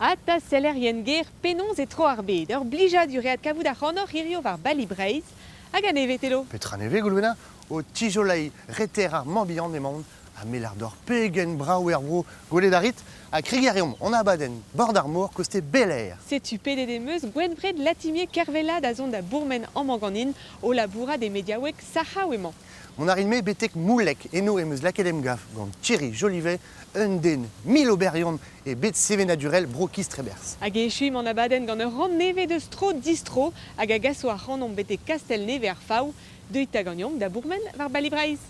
Ata sellerien ger penaos e tro ar bed. Ur blijadur eo adkavout ac'hanoc'h hirio war Bali Breizh hag a nevez Telo. Petra nevez, Goulwena? O tijoleiñ reter ar Morbihan emaon ha me lâr deoc'h pegen brav eo ar vro. Gwelet a rit? Ha kregiñ a reomp hon abadenn bord ar mor koste Bel-Air. Setu pedet em eus Gwenvred Latimier Kervella da zont da bourmen amañ ganin o labourat e mediaoueg Sac'haou emañ. Mont a rin-me betek Moulleg. Eno em eus lakaet emgav gant Thierry Jolivet, un den mil oberiant e bed sevenadurel bro Kistreberzh. Hag e echuimp an abadenn gant ur rann nevez deus Tro Distro hag a gaso ac'hanomp betek Kastell-Nevez ar Faou. Deuit 'ta ganeomp da bourmen war Bali Breizh.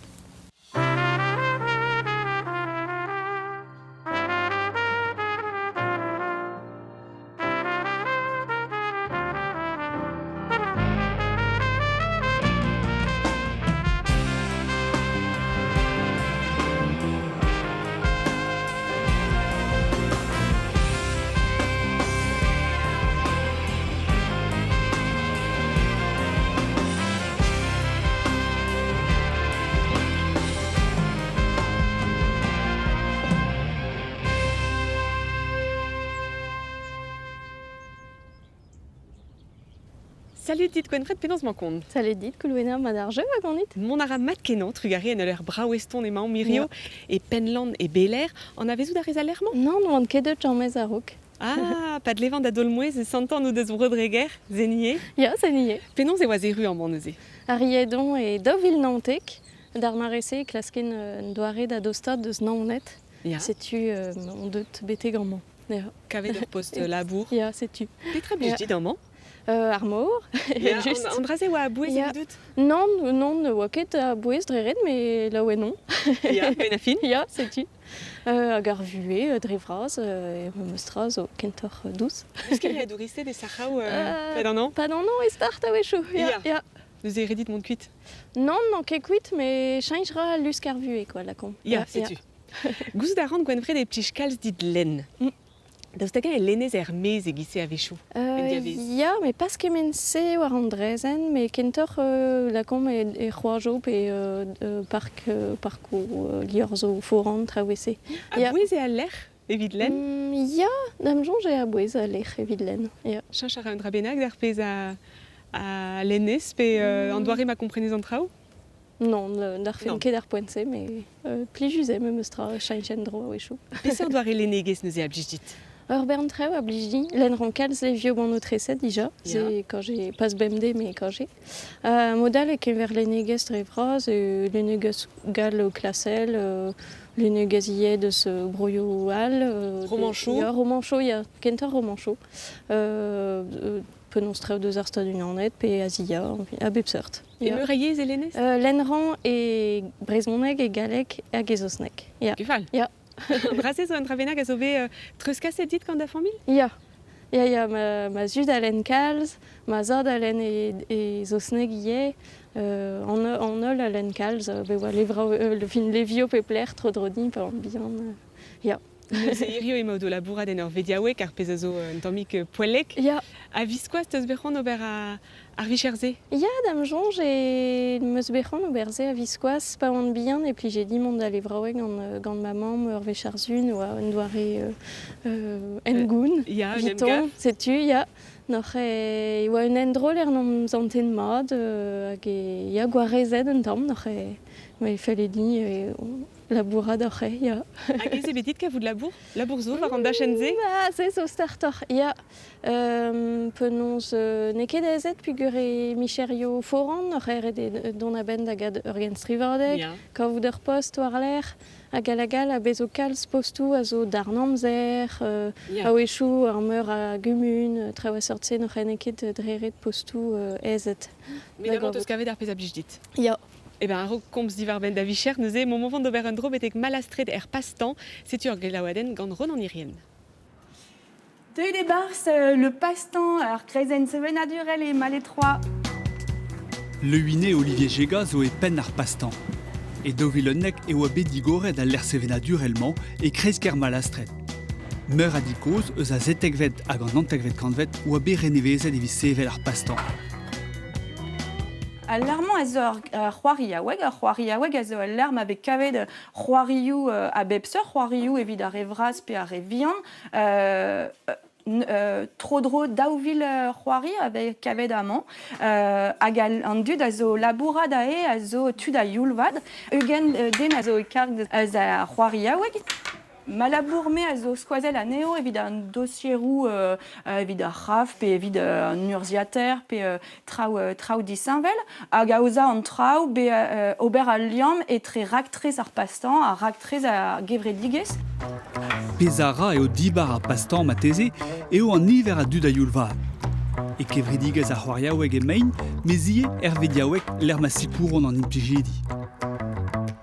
Salut dit Gwenfred, penaos 'mañ kont? Salut dit, Goulwena, mat ar jeu a ganit? Mont a ra mat-kenañ, trugarez en ul lec'h brav-eston emaomp hirio, e Penland e Beler. Anavezout a rez al lec'h-mañ? Non, n'oan ket deut james a-raok. Ah, pa dlevan da daol-mouezh e santan o deus Bro-Dreger, Zenier. Ya, Zenier. Penaos e oas erru amañ neuze? Ar riedon e 2019, d'ar mare-se e klasken un doare da dostaat deus Naoned. Ya. Setu on deut betek amañ. Ya. Kavet ur post labour. Ya, setu. Petra blij dit amañ? Ar mor, Ya, just. an dra-se oa a-bouez Ya. evidout? Non, non, ne oa ket a-bouez dre ret, mais laouen on. Ya, benn ar fin. Ya, setu. Hag ar vuhez dre vras, memes tra zo kentoc'h dous. Eus ket a douristed e Sac'haou pad an hañv? Pad an hañv e start a-wechoù, ya, Ya. ya. Neuze e redit mont kuit? Non, n'on ket kuit, mais cheñch ra lusk ar vuhez, quoi, lakaomp. Ya, setu. Gouzout a ran Gwenfred e plij kalz dit lenn. Daoust hag-eñ e lennez er-maez e-giz-se a-wechoù, en diavez? Ya, mais pas kement-se war an draezhenn, mais kentoc'h lakaomp e c'hoajo pe park, parkoù liorzhoù foran, traoù-se. A bouez eo al lec'h evit lenn? Ya, da'm soñj eo a-bouez al lec'h evit lenn, ya. Cheñch a ra un dra bennak d'ar pezh a lennez pe an doare ma komprenez an traoù? Non, n'arfen ket ar poent-se, mais plijus eo memes tra cheñch en-dro a-wechoù. Peseurt doare lennegezh neuze a blij dit? Ur bern traoù a blij din. Lenn ran kalz levioù gant o treset dija. C'est quand j'ai pas bemdez, mais quand j'ai. Mod all e-keñver lennegezh dre vras, lennegezh gall klasel, lennegezh ivez deus broioù all. Romanchoù? Ya, romanchoù, ya, kentoc'h romanchoù. Penaos traoù deus ar Stadoù-Unanet pe Azia, a bep seurt. E meur a yezh e lennez? Lenn-rañ e brezhoneg, e galleg hag e saozneg. Ya. Kefal. Ya. An dra-se zo un dra bennak a zo bet treuzkaset dit gant da familh? Ya. Ya, ya, ma zud a lenn kalz, ma zad a lenn e saozneg ivez, an holl a lenn kalz, bet oa levraou, fin levioù pep lec'h tro-dro din pa oan bihan. Ya. Neuze hirio emaout o labourat en ur vediaoueg, ar pezh a zo un tammig poellek. Ya. A-viskoazh 'teus bet c'hoant ober ar vicher-se? Ya, da'm soñj e 'm eus bet c'hoant ober se a-viskoazh. Pa oan bihan e plije din mont da levraoueg gant ma mamm ur wech ar sizhun oa un doare hengoun. Ya, un Eviton, emgav. setu, ya. N'oc'h e oa un endro lec'h n'am santen mat hag e ya gwarezet un tamm n'oc'h e e felle din Labourat oc'h eo, ya. Hag ez eo bet dit kavout labour? Labour zo war an dachenn-se? Bah, se zo startoc'h, ya. Penaos n'eo ket aezet peogwir e micherioù foran oc'h eret eo dont a-benn da gad ur genstrivadeg, kavout ur post war-lerc'h, hag all hag all, ha bez zo kalz postoù a zo darn amzer, a-wechoù ar meur a gumun, traoù a seurt-se n'oc'h n'eo ket dre ret postoù aezet. Mais d'abord, teus kavet ar pezh a blij dit? Ya. Eh ben, a-raok komz diwar-benn da vicher, neuze emaomp o vont d'ober un dro betek Malastred er Passe-Temps. Setu ur gelaouadenn gant Ronan Irien. Deuit e-barzh le Passe-Temps, ar greizenn sevenadurel e Malestroit. Leuiné Olivier Jega zo e penn ar Passe-Temps. E 2011 e oa bet digoret al lec'h sevenadurel-mañ e kreiz-kêr Malastred. Meur a di kozh eus a zetekvet hag an naontekvet kantved oa bet renevezet evit sevel ar Passe-Temps. Al lec'h-mañ a zo ur c'hoariaoueg. Ur c'hoariaoueg a zo ul lec'h ma vez kavet c'hoarioù a bep seurt, c'hoarioù evit ar re vras pe ar re vihan. Tro-dro 2000 c'hoari a vez kavet amañ. Hag an dud a zo labourat aze a zo tud a-youl vat. 20 den a zo e karg eus ar c'hoariaoueg. Ma labour-me a zo skoazell anezho evit an dosieroù evit ar c'hraf pe evit an urzhiataer pe traoù traoù disheñvel hag aozañ an traoù be ober al liamm etre raktres ar pastañ ha raktres ar gevredigezh. Pezh a ra eo dibar ar pastañ marteze eo an niver a dud a-youl vat. E kevredigezh ar c'hoariaoueg emaint, mes ivez er vediaoueg lec'h ma sikouront an implijidi.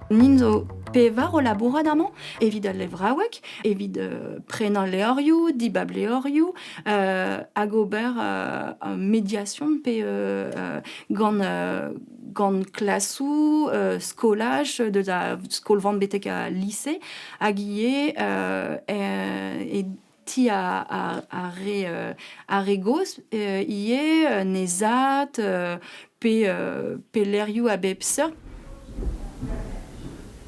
Nin zo pevar o labourat amañ evit al levraoueg, evit prenañ levrioù, dibab levrioù, hag ober mediation pe gant gant klasoù, skolaj, deus ar skol-vamm betek al lise, hag ivez e ti ar re gozh ivez, nezad, pe lec'hioù a bep seurt.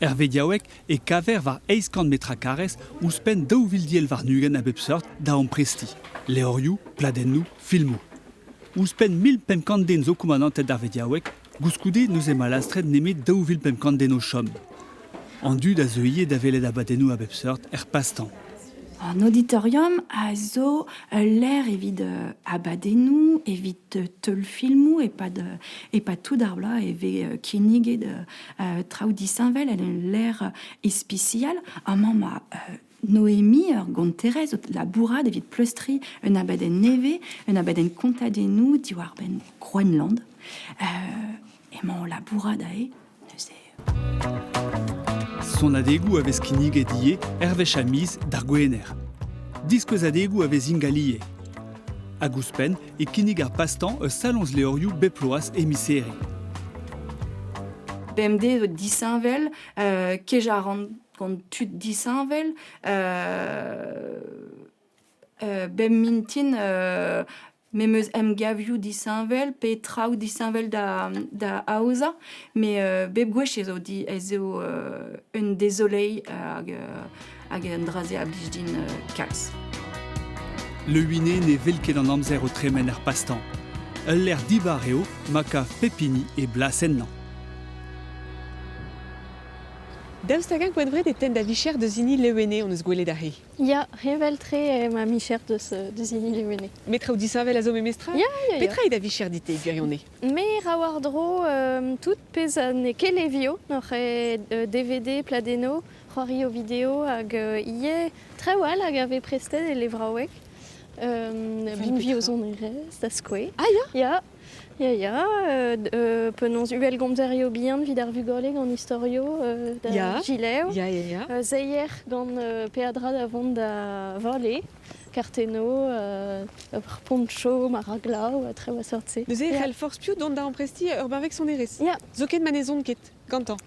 Er vediaoueg e kaver war 800 metr karrez ouzhpenn 2000 diell warn-ugent a bep seurt da amprestiñ, levrioù, pladennoù, filmoù. Ouzhpenn 1500 den zo koumanantet d'ar vediaoueg, gouskoude n'eus emañ lastret nemet 2500 den o chom. An dud a zeu ivez da welet abadennoù a bep seurt er pastañ. An auditorium a zo ul lec'h evit abadennoù, evit teulfilmoù e-pad e-pad tout ar bloaz e vez kinniget traoù disheñvel en ul lec'h ispisial. Amañ 'ma Noémie, ur gonterez o labourat evit pleustriñ un abadenn nevez, un abadenn kontadennoù diwar-benn Groenland. Emañ o labourat aze neuze. Sonadegoù a vez kinniget ivez hervez a miz d'ar Gwener. Diskouezadegoù a vez ingal ivez. Hag ouzhpenn e kinnig ar pastañ eus saloñs levrioù bep bloaz e miz Here. Bemdez disheñvel, kejañ a ran gant tud disheñvel. Bep mintin me 'm eus emgavioù disheñvel pe traoù disheñvel da aozañ met bep gwech ez eo ez eo un dezoleiñ hag an dra-se a blij din kalz. Leuiné ne wel ket an amzer o tremen er pastañ. Ul lec'h dibar eo ma kav pep hini e blas ennañ. Daoust hag-eñ Gwenvred e tenn da vicher deus hini Leuene hon eus gwelet aze? Ya, heñvel-tre eo ma micher deus, deus hini Leuene. Met traoù disheñvel a zo memestra? Ya, ya, ya. Petra eo da vicher dit-te, gwirionez? Me ra war-dro tout pezh n'eo ket levioù, n'oc'h ket DVD, pladennoù, c'hoarioù video hag ivez traoù all hag a vez prestet e levraoueg. Binvioù sonerezh, da skouer. Ah ya? Ya. Ya, ya, penaos uhelgomzerioù bihan evit ar vugale gant istorioù da Ya. Gilev. Ya, ya, ya. Seier gant peadra da vont da vale, kartennoù, ur poncho, ma ra glav, ha traoù a seurt-se. Neuze e c'hell forzh piv dont da amprestiñ ur benveg sonerezh. Ya. Zoken ma ne son ket gantañ.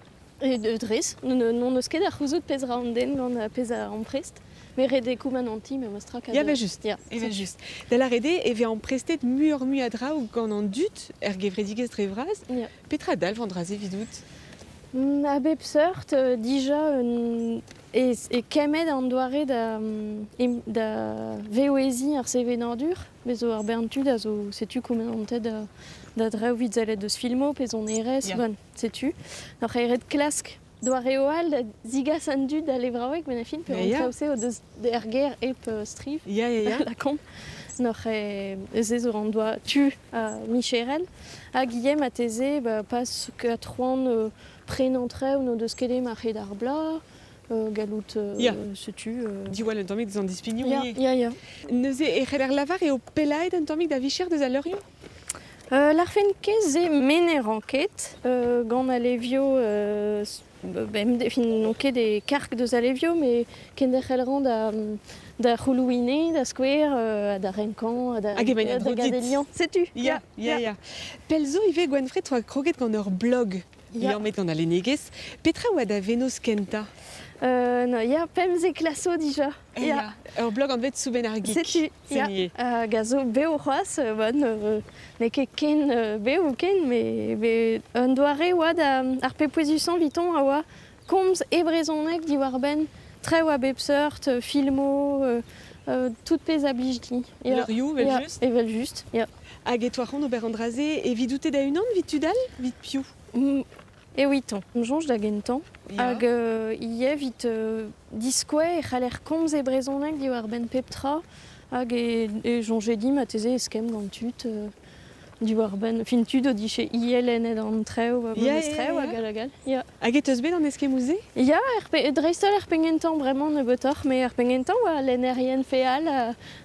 E dres, n'hon eus ket da c'houzout pezh ra an den gant pezh a amprest. Mais ret eo koumanantiñ memes tra Ya, evel-just. Ya, Evel-just. Da lâret eo e vez amprestet muioc'h-mui a draoù gant an dud er gevredigezh dre vras. Ya. Petra dalv an dra-se evidout? A bep seurt, dija e, e kemmet an doare da, da veveziñ ar sevenadur. Bez zo ur bern tud a zo setu koumanantet da, da draoù evit sellet deus filmoù pe sonerezh. Ya. Bon, setu. Oc'h eret klask doareoù all da zigas an dud da levraoueg met fin pe Ya, an ya. traoù-se o deus er gêr hep striv Ya, ya, ya. lakaomp. N'oc'h ez zo an doa tu micherel. Hag ivez marteze ba, pas ket c'hoant prenañ traoù n'o deus ket marc'hed ar bloaz, gallout Ya. setu. Diwall un tammig deus an dispignoù Ya, ivez. ya, ya. Neuze e c'heller lavar eo pellaet un tammig da vicher deus al leurioù? Larfen ket se me ne ran ket gant Alevio bemdez fin n'on ket e karg deus Alevio met kenderc'hel 'ran da da c'houlouiñ da skouer ha da renkañ ha da Hag emaint en-dro da dit. gadeliañ. Setu. Ya, ya, ya. Pell zo ivez Gwenfred oa kroget gant ur blog Ya. liammet gant al lennegezh. Petra oa da vennozh kentañ? No, ya, pemzek klaso dija. Ya. Ur blog anvet Soubenn ar Geek. Setu, ya. Hag a zo bev c'hoazh, bon, n'eo ket ken bev ken, met un doare oa da ar pep pouezusañ 'viton a oa komz e brezhoneg diwar-benn traoù a bep seurt, filmoù, tout pezh a blij din. Leurioù, evel-just. Evel-just, ya. Hag e toa c'hoant ober an dra-se evidout-te da-unan, 'vit tud all, 'vit piv? Eviton, soñj da gentañ. Hag ivez evit diskouez e c'haller komz e brezhoneg diwar-benn pep tra. Hag e soñje din marteze eskemm gant tud diwar-benn... Fin tud o dije ielennet an traoù, memes traoù hag all hag all. Ya. Hag e teus bet an eskemmoù-se? Ya, dreist-holl er penn-gentañ bremañ nebeutoc'h, met er penn-gentañ oa lennerien feal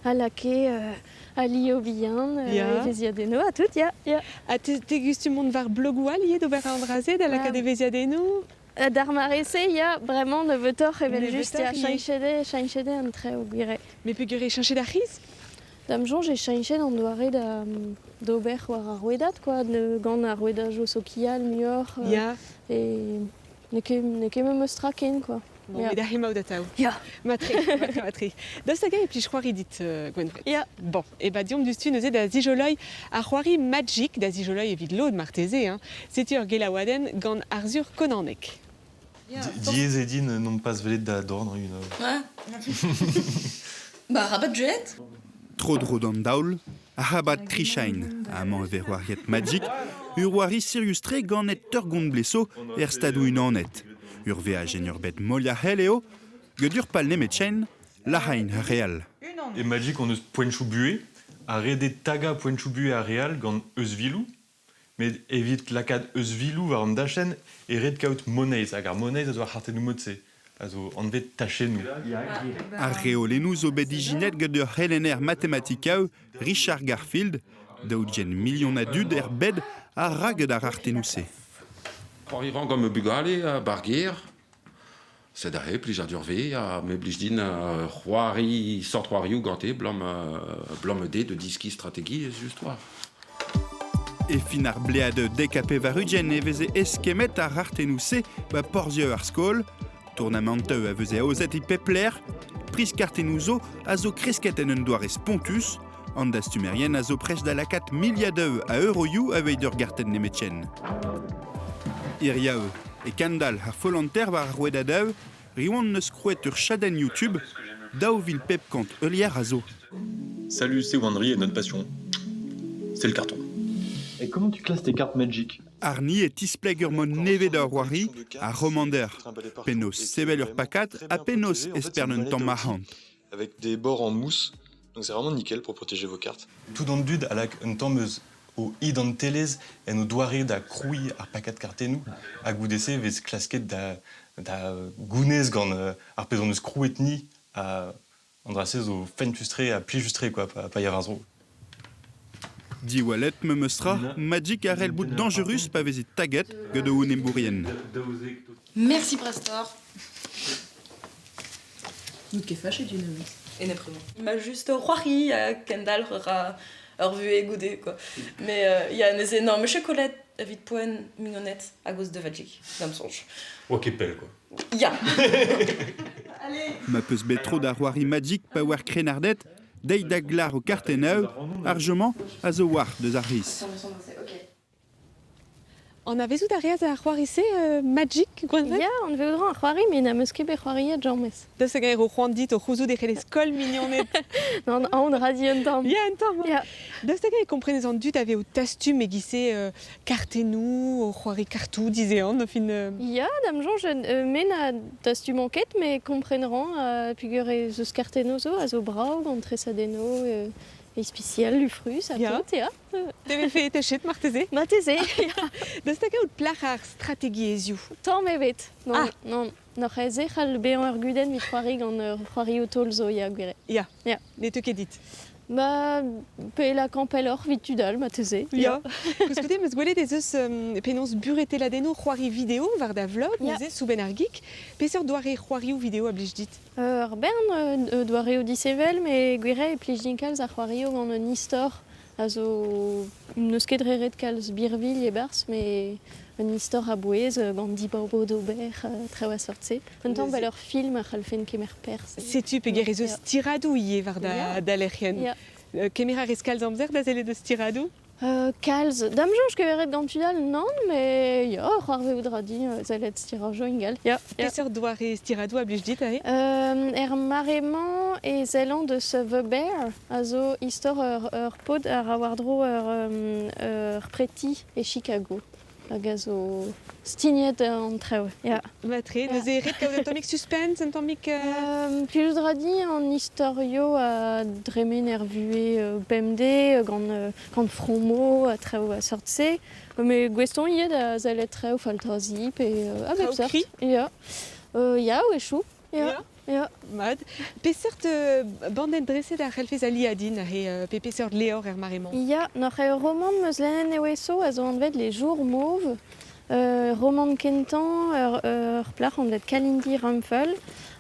a lakae Ali bihan, evezhiadennoù ha tout, ya, ya. Ha te, te gustum mont war blogoù all ivez d'ober an dra-se, da lakaat evezhiadennoù? D'ar mare-se, ya, bremañ nebeutoc'h evel-just, ya, cheñchet eo, cheñchet eo an traoù, gwir eo. Met peogwir eo cheñchet ar c'hiz? Da'm soñj eo cheñchet an doare da d'ober war ar rouedad, quoi, gant ar rouedajoù sokial muioc'h. Ya. E n'eo ket, n'eo ket memes tra ken, quoi. Bon, met ar emaout atav. Ya. Matre, matre, matre. Daoust hag-eñ e plij c'hoari dit, Gwenvred? Ya. Bon, e ba deomp diouzhtu neuze da zijoloiñ ar c'hoari Magic, da zijoloiñ evit lod marteze. Hein. Setu ur gelaouadenn gant Arzhur Konaneg. Diaes eo din non pas welet da dorn unan. Ouais. Bah, rabat Juliette. Tro-dro d'an daol, arabat trichain, amañ e vez c'hoariet Magic, ur c'hoari sirius-tre ganet Teurgont-Bleso er Stadoù-Unanet. Ur veaj en ur bed moliac'hel eo, gant ur pal nemetken, lac'hain ar re all. E Magic hon eus poentoù buhez, ha ret eo tagañ poentoù buhez ar re all gant euzhviloù. Met evit lakaat euzhviloù war an dachenn eo ret kaout moneiz, hag ar moneiz a zo ar c'hartennoù mod-se, a zo anvet tachennoù. Ar reolennoù zo bet ijinet gant ur c'helenner matematikaou, Richard Garfield, daou-ugent milion a dud er bed a ra gant ar artennoù-se. C'hoari 'ran gant ma bugale 'bar gêr. Sed aze plijadur 'vez ha me blij din c'hoari sort c'hoarioù gante 'blam 'blam dezhe da deskiñ strategiezh just 'oa. E fin ar blead 90 e veze eskemmet ar artennoù-se 'ba porzhioù ar skol. Tournamantoù a veze aozet e pep lec'h. Priz kartennoù zo a zo kresket en un doare spontus. An dastumerien a zo prest da lakaat miliadoù a euroioù aveit ur gartenn nemetken. Hiziv e kendalc'h ar follanter war ar rouedadoù, Riwan neus krouet ur chadenn YouTube, 2500 heulier a zo. Salut, c'est Wandry et notre passion, c'est le carton. Et comment tu classes tes cartes Magic? Arni e tispleg ur mod nevez da c'hoari, ar romander. Penaos sevel ur pakad ha penaos espern un tamm arc'hant. Avec des bords en mousse, donc c'est vraiment nickel pour protéger vos cartes. Tout an dud a lak un tamm eus o identelezh en o doare da krouiñ ar pakad kartennoù ha goude-se e vez klasket da da gounez gant ar pezh hon eus krouet ni ha an dra-se zo fentus-tre ha plijus-tre quoi pa, pa ya war-dro. Diwallet memes tra, Magic a c'hell bout dañjerus pa vezit taget gant ho enebourien. Merci Brastor. N'out ket fâché d'une Ma juste c'hoari ha kendalc'h ra ur vuhez goude quoi. Mais il y a neuze non, mais chocolat evit poent mignoned a-gaoz da Magic, da'm soñj. Oa ket pell quoi. Ya. Ma peus bet tro da c'hoari Magic pa oar krennarded, deiz da glar ho kartennoù, ar jeu-mañ a zo war deus ar c'hiz. Anavezout a reas ar c'hoari-se, Magic, Gwenven? Ya, anavezout a ran ar c'hoari, met n'am eus ket bet c'hoariet james. Daoust hag-eñ e ro c'hoant dit o c'houzout e c'hellez koll mignoned? Non, aon ra di un tamm. Ya, un tamm. Ya. Daoust hag-eñ e komprenez an dud a vez o tastum e-giz-se kartennoù, o c'hoari kartoù dizehan, o fin... Ya, da'm soñj, me na dastumañ ket, met kompren 'ran peogwir ez eus kartennoù zo a zo brav gant tresadennoù ispisial, lufrus ha tout, ya. Te vefe techet marteze? Marteze, Daoust hag out plac'h ar strategiezhioù? Tamm ebet. Non, ah. non. N'oc'h aes e c'hall bezañ ur gudenn evit c'hoari gant ur c'hoarioù taol zo, ya, gwir eo. Ya. Ya. Ne teu ket dit? Ba, pe lakañ pelloc'h evit tud all, marteze. Ya. Koulskoude, 'm eus gwelet ez eus penaos bureteladennoù c'hoari video war da vlog, neuze, soubenn ar geek. Peseurt doare c'hoarioù video a blij dit? Ur bern doareoù disheñvel, met gwir eo e plij din kalz ar c'hoarioù gant un istor a zo n'eus ket dre ret kalz birvilh e-barzh, met un istor a-bouez gant dibabo d'ober traoù a seurt-se. Un tamm vel ur film a c'hallfen kemer perzh. Setu peger ez eus tiradoù ivez war da, da lec'hienn. Kemer a rez kalz amzer da sellet eus tiradoù? Kalz. Da'm soñj keveret gant tud all, nann, met ya, c'hoarvezout ra din sellet stirajoù ingal. Ya, ya. Peseurt doare stiradoù a blij dit aze? Er mare-mañ e sellan deus The Bear, a zo istor ur paotr a ra war-dro ur preti e Chicago. Hag a zo stignet an traoù, ya. Matre, neuze ret kaout un tammig suspense, un tammig... Plijout ra din an istorioù a dremen er vuhez bemdez gant, gant fromoù ha traoù a seurt-se. Mais gouest on ivez da sellet traoù faltazi pe a bep seurt. Traoù kri? Ya. Ya, a-wechoù. Ya. Ya. Mat. Peseurt bandenn dreset a c'hellfes aliañ din aze pe peseurt levr er mare-mañ? Ya, n'oc'h ur romant 'm eus lennet nevezo a zo anvet Les Jours Mauves. Romant kentañ ur plac'h anvet Kalindi Ramphel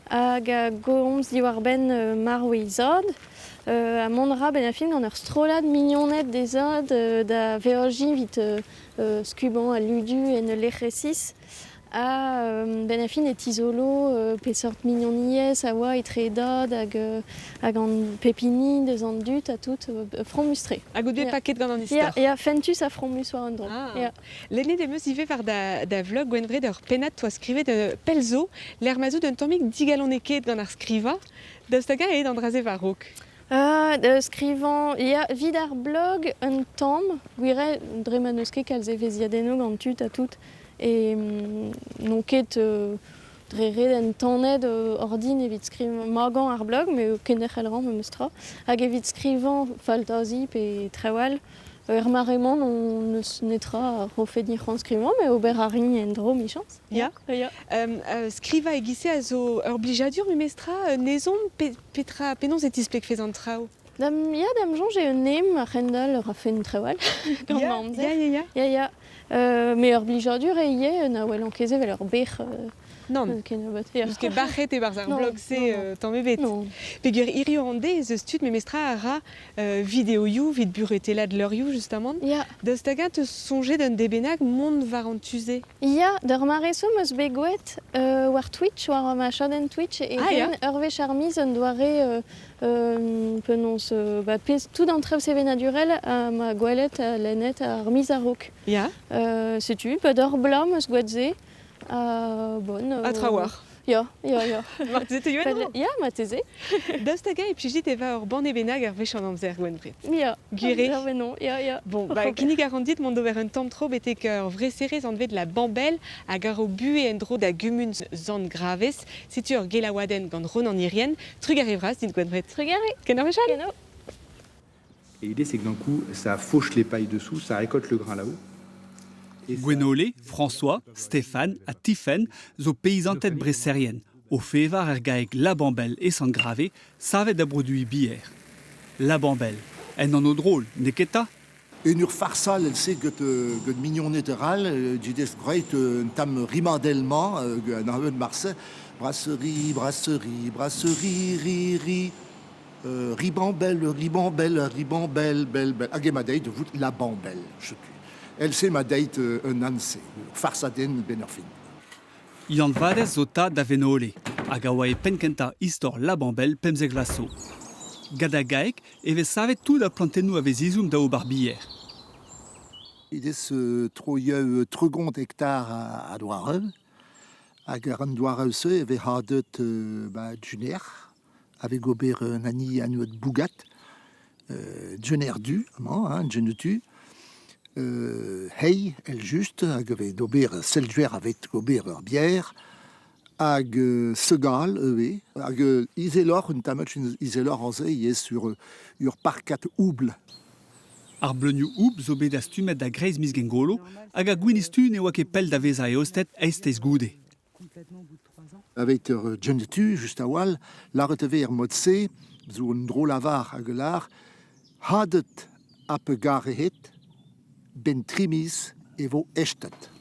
hag a gomz diwar-benn marv he zad. Ha mont a ra benn ar fin gant ur strollad mignoned d'he zad da veajiñ evit skubañ al ludu en ul lec'h resis. Ha benn ar fin e tizolo peseurt mignoniezh a oa etre e dad hag hag an pep hini deus an dud ha tout, fromus-tre. Hag out bet paket gant an istor? Ya, ya, fentus ha fromus war un dro. Ah. Ya. Lennet em eus ivez war da, da vlog Gwenvred ur pennad 'toa skrivet pell zo, lec'h ma 'z out un tammig digalonekaet gant ar skrivañ. Daoust hag-eñ aet an dra-se war-raok? Da skrivañ, ya, evit ar blog un tamm, gwir eo, dre ma n'eus ket kalz evezhiadennoù gant tud ha tout, e n'on ket dre ret entanet ordin evit skrivañ magañ ar blog, met kenderc'hel 'ran memes tra. Hag evit skrivañ faltazi pe traoù all, er mare-mañ n'eus netra a rofe din c'hoant skrivañ, met ober a rin en-dro 'michañs. Ya. Ya. Skrivañ e-giz-se a zo ur blijadur memestra, un ezhomm, petra, penaos e tisplegfes an traoù? Da'm, ya, da'm soñj eo un em a-hend-all 'rafen traoù all gant ma amzer. Ya, ya, ya. Ya, ya. Mais ur blijadur eo ivez, na welan ket se evel ur bec'h. Nann. Kennebeut, ya. N'eus ket bac'het e-barzh ar blog-se tamm ebet. Non. Peogwir hiziv an deiz ez eus tud memestra a ra videoioù evit buretellat leurioù justamant. Ya. Daoust hag-eñ 'teus soñjet un deiz bennak mont war an tu-se? Ya, d'ur mare zo 'm eus bet gwelet war Twitch, war ma chadenn Twitch, e ren ur wech ar miz un doare penaos ba, pezh tout an traoù sevenadurel ha ma gwelet ha lennet ar miz a-raok. Ya. Setu, pa d'ur bloaz 'm eus gwelet se. Bon. Ha trawalc'h. Ya, ya, ya. Marteze te yoa Ya, marteze. Daoust hag-eñ e plijit evañ ur banne bennak ar wech an amzer, Gwenvred? Ya. Gwir eo? Non, ya, ya. Bon, bah, kinnig a ran dit mont d'ober un tamm tro betek ur vreserez anvet La Bambelle hag a ro buhez en-dro da gumun Sant-Gravez. Setu ur gelaouadenn gant Ronan Irien. Trugarez vras dit, Gwenvred. Trugarez. Ken ar wech all. Keno. Et l'idée, c'est que d'un coup, ça fauche les pailles dessous, ça récolte le grain là-haut. Gwenole, François, Stéphane ha Tifenn zo peizanted breserien, o fevar er gaeg La Bambelle e Sant-Gravé, savet da broduiñ bier. La Bambelle, en anv drol, n'eo ket 'ta? En ur farsal el-se get, get mignoned arall, didez graet un tamm rimadell-mañ an aven marse, brasserie, brasserie, brasserie, ri, ri, ribambelle, ribambelle, ribambelle, belle, belle. Hag ema deit da vout la bambelle, setu. El-se ma deit un an-se, ur farsadenn benn ar fin. Yann Vadez zo tad da Wenole, hag a oa e penn-kentañ istor La Bambelle 15 vloaz zo. Gant ar gaeg e vez savet tout ar plantennoù a vez ezhomm da ober bier. Idez troioù 30 hektar a doareù, hag ar an doareù-se e vez hadet ba Juner, avec ober un ani anvet Bougat, Juner du amañ, hein, Junetu, Hey, èl just, hag a vez d'ober sell-juer aveit ober ur bier, hag segal ivez, hag izeloc'h un tamm izeloc'h aze ivez sur ur parkad oubl. Ar bleunioù oubl zo bet dastumet da greiz miz Gengolo hag ar gwinizh-tu ne oa ket pell da vezañ eostet eizhteiz goude. Aveit ur gentu just a-walc'h, lâret e vez er mod-se, zo un dro-lavar hag a lâr hadet ha pegarehet, 'benn tri miz e vo echtet.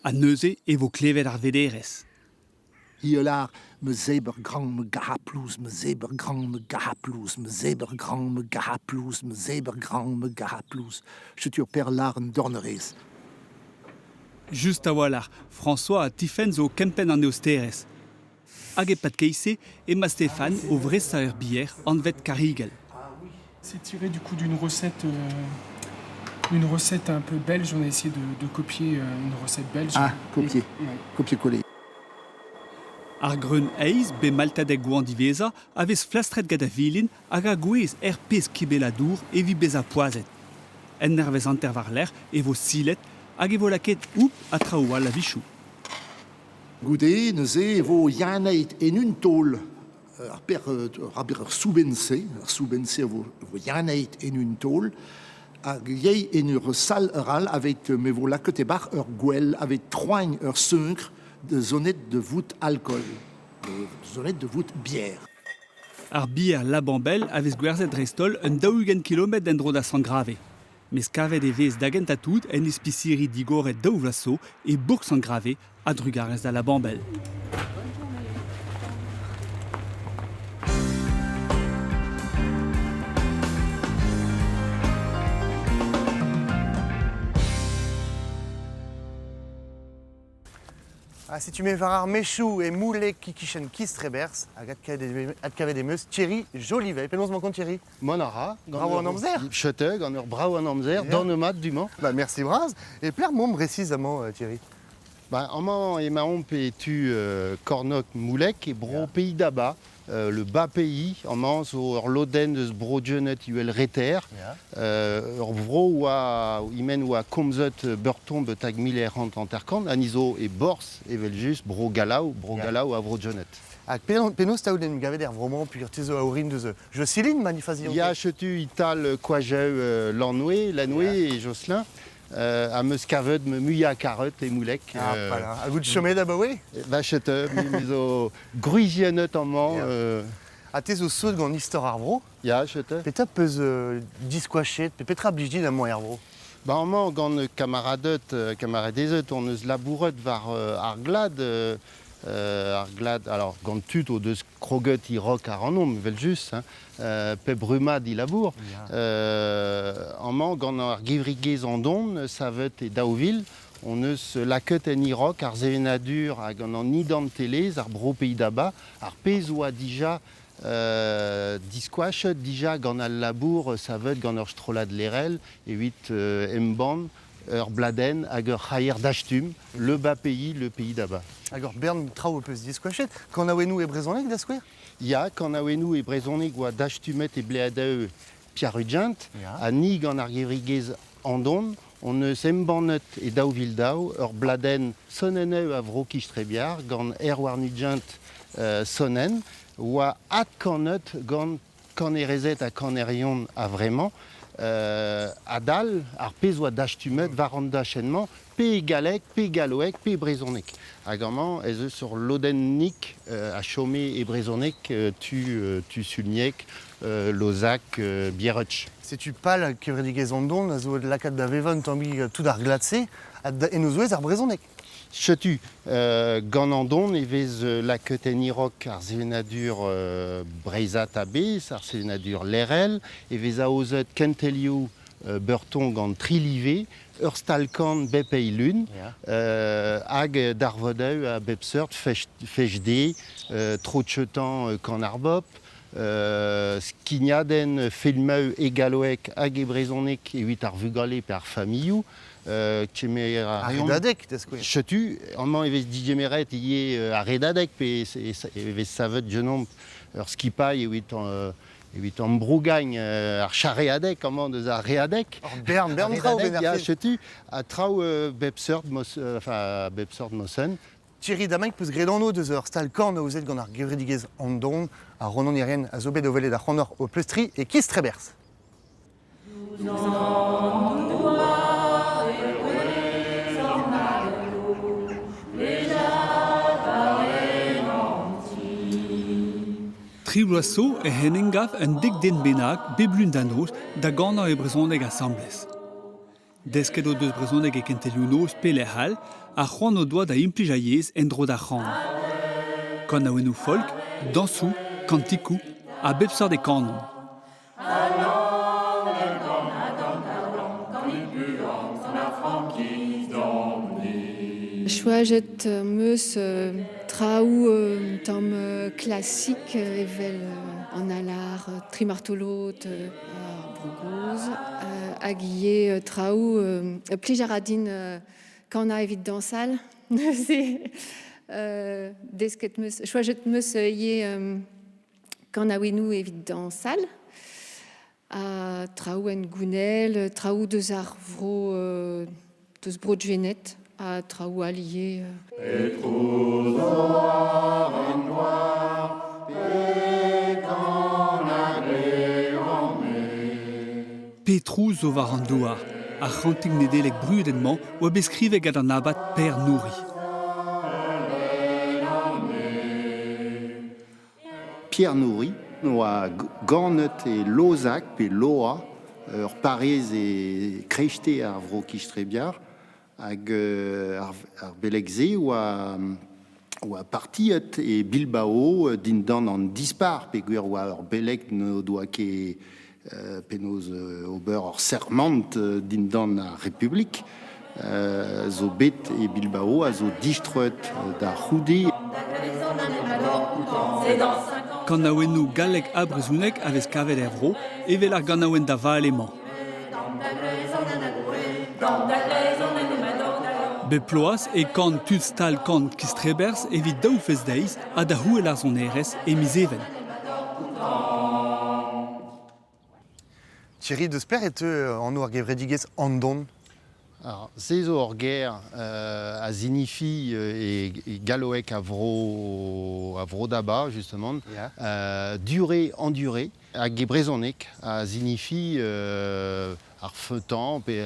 Ha neuze e vo klevet ar vederez. Hi a lâr ma zebr gran ma garaplouz, ma zebr gran ma garaplouz, ma zebr gran ma garaplouz, ma zebr gran ma garaplouz. Setu ur per lâr an dornerez. Just a-walc'h, François ha Tifenn zo o kempenn an eosterezh. Hag e-pad keit-se emañ Stéphane o vresañ ur bier anvet Karigell. C'est tiré du coup d'une recette, une recette un peu belge. On a essayé de, de copier une recette belge. Ah, copier. Et, ouais. Copier-coller. Ar greun heiz, bet maltadek goan diwezhañ, a vez flastret gant ar vilin hag a gouez er pezh kibellañ-dour evit bezañ poazhet. En dervezh hanter war-lerc'h e vo silet hag e vo lakaet houp ha traoù all a-wechoù. Goude neuze e vo yannaet en un taol ar per ar ur soubenn-se, ar soubenn-se a vo, vo yannaet en un taol hag yei en ur sal all avec me vo lakaet e-barh ur gwel avec troagn ur sunkr de zonet de vout alcool, de zonet de vout bière. Ar bier La Bambelle a vez gwerzhet dreist-holl un 40 kilometr en-dro da Sant-Grave. Mes kavet e vez da gentañ-tout en ispisiri digoret daou vloaz zo e bourk Sant-Grave a-drugarez da La Bambelle. Ha setu me war ar mechoù e Moulleg e-kichen Kistreberzh hag adkavet em eus Thierry Jolivet. Penaos emañ kont Thierry? Mont a ra. Brav an amzer? Cheuteu, gant ur brav an amzer, don mat du-mañ. Bah, merci bras. E pelec'h 'momp resis amañ, Thierry? Bah, amañ emaomp e tu Kornôg Moulleg, e bro Pays d'Aba. Le bas pays, amañ zo ur lodenn eus Bro-Dieuned uhel reter. Ur vro oa imen oa komzet beurtomp tag 1850, ha ni zo e borzh evel-just Bro-Gallaou, Bro-Gallaou ha Bro-Dieuned. Ha penaos 'ta out en em gavet er vro-mañ peogwir te zo a orin deus Jocelyn, ma ne fazian Ya, setu e-tal Koajeu Lannoe, Lannoe e Jocelyn. Am eus kavet ma muiañ karet e Moulleg. Ah, voilà. Hag out chomet abaoe? Va chetu, me zo gwriziennet amañ. Ha te zo sot gant istor ar vro? Ya, chetu. Petra 'peus diskoachet pe petra blij dit amañ er vro? Ba amañ gant kamaraded, kamaradezed hon eus labouret war ar glad. Ar glad, alors gant tud o deus kroget e rock ac'hanomp, evel-just, hein, pep rummad e labour. Amañ gant ar gevredigezh Andon, savet e 2000, hon eus lakaet en e-rock ar sevenadur hag an identelezh, ar bro Pays d'Aba, ar pezh oa dija diskoachet dija gant al labour savet gant ur strollad lerel evit embann ur bladenn hag ur c'haier dastum, Le Bas Pays, Le Pays d'Aba. Hag ur bern traoù ho peus diskoachet, kanaouennoù e brezhoneg da skouer? Ya, kanaouennoù e brezhoneg oa dastumet e bleadeù Pierre Rugent, ha ni gant ar gevredigezh Andon, hon eus embannet e 2002 ur bladenn sonennoù a vro Kistrebiar gant Erwan Ugent sonenn, oa adkanet gant kanerezed ha kanerion a-vremañ adal ar pezh oa dastumet war an dachenn-mañ, pe e galleg, pe e galloeg, pe e brezhoneg. Hag amañ ez eus ur lodennig a chome e brezhoneg tu, tu Sulnieg, Lozac, Bierutsch. Setu pal kevredigezh Andon a zo lakaat da vevañ un tammig tout ar glad-se, en o zouez ar brezhoneg. Setu, gant Andon e vez lakaet en e-rock ar sevenadur breizhat a-bezh, ar sevenadur lec'hel, e vez aozet kentelioù beurton gant tri live, ur stal-kan bep eil lun, hag darvoudoù a bep seurt, fech-de, tro-cheutañ kan ar bobl, skignadenn filmoù e galloeg hag e brezhoneg evit ar vugale pe ar familhoù, kemer a Ar redadeg, da skouer. Setu, amañ e vez digemeret ivez ar redadeg pe e vez savet genomp ur skipailh evit evit ambrougagn ar charreadeg amañ deus ar readeg. Ur bern, bern traoù ben Ya, setu, ha traoù bep seurt mos, enfin bep seurt mosenn. Thierry Damain peus graet anv deus ur stal korn aozet gant ar gevredigezh Andon ha Ronan Irien a zo bet o welet ac'hanoc'h o pleustriñ e Kistreberzh. Tri bloaz zo ec'h en emgav un dek den bennak bep lun da noz da ganañ e brezhoneg asambles. Desket o deus brezhoneg e kentelioù-noz pe lec'h all ha c'hoant o doa da implij ar yezh en-dro d'ar c'han. Kanaouennoù folk, dañsoù, kantikoù a bep seurt e kanont. Choajet 'm eus traoù un tamm klasik evel an alar, Tri Martolod, ar Bro Gozh, hag ivez traoù plij a ra din kanañ evit dañsal neuze desket 'm eus choajet 'm eus ivez kanaouennoù evit dañsal ha traoù hengounel, traoù deus ar vro deus bro Gwened ha traoù all ivez. Petrou zo war an douar. Ar c'hantik Nedeleg brudet-mañ oa bet skrivet gant an abad Pêr Nouri. Pierre Nourry oa ganet e Lozag pe Loa, ur parrez e kreiste ar vro Kistrebiar, hag ar beleg-se oa oa partiet e Bilbao dindan an dispar peogwir oa ur beleg n'o doa ket penaos ober ur sermant dindan ar Republik zo bet e Bilbao a zo distroet da c'houde. Kanaouennoù gallek ha brezhonek a vez kavet er vro, evel ar ganaouenn da vale-mañ. Bep bloaz e kan tud stal kan Kistreberzh evit daou fest-deiz ha da c'houel ar sonerezh e miz Even. Thierry, deus pelec'h e teu anv ar gevredigezh Andon? Alors, se zo ur ger a zinifi e galloeg a vro, a vro daba, justement. Yeah. Durée, endurée. Hag e brezhoneg a zinifi ar feutan pe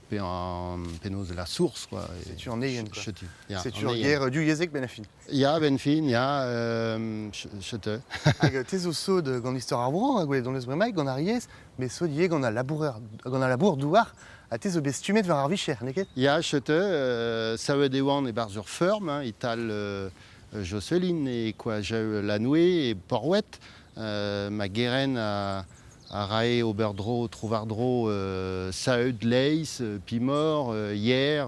pe an penaos la source quoi. Setu an eien quoi. Setu ur ger divyezhek benn ar fin. Ya benn fin, ya, chete. Hag te zo sod gant istor ar vro, gwelet hon eus bremaik gant ar yezh, met sod ivez gant al labourer, gant al labour-douar, ha te zo bet stummet war ar vicher, n'eo ket? Ya, chete, savet e oan e-barzh ur feurm, hein, e-tal Jocelyn e Koajeù Lanoué e Porwet. Ma gerent a rae ober dro tro-war-dro saeut laezh, pimor, yer,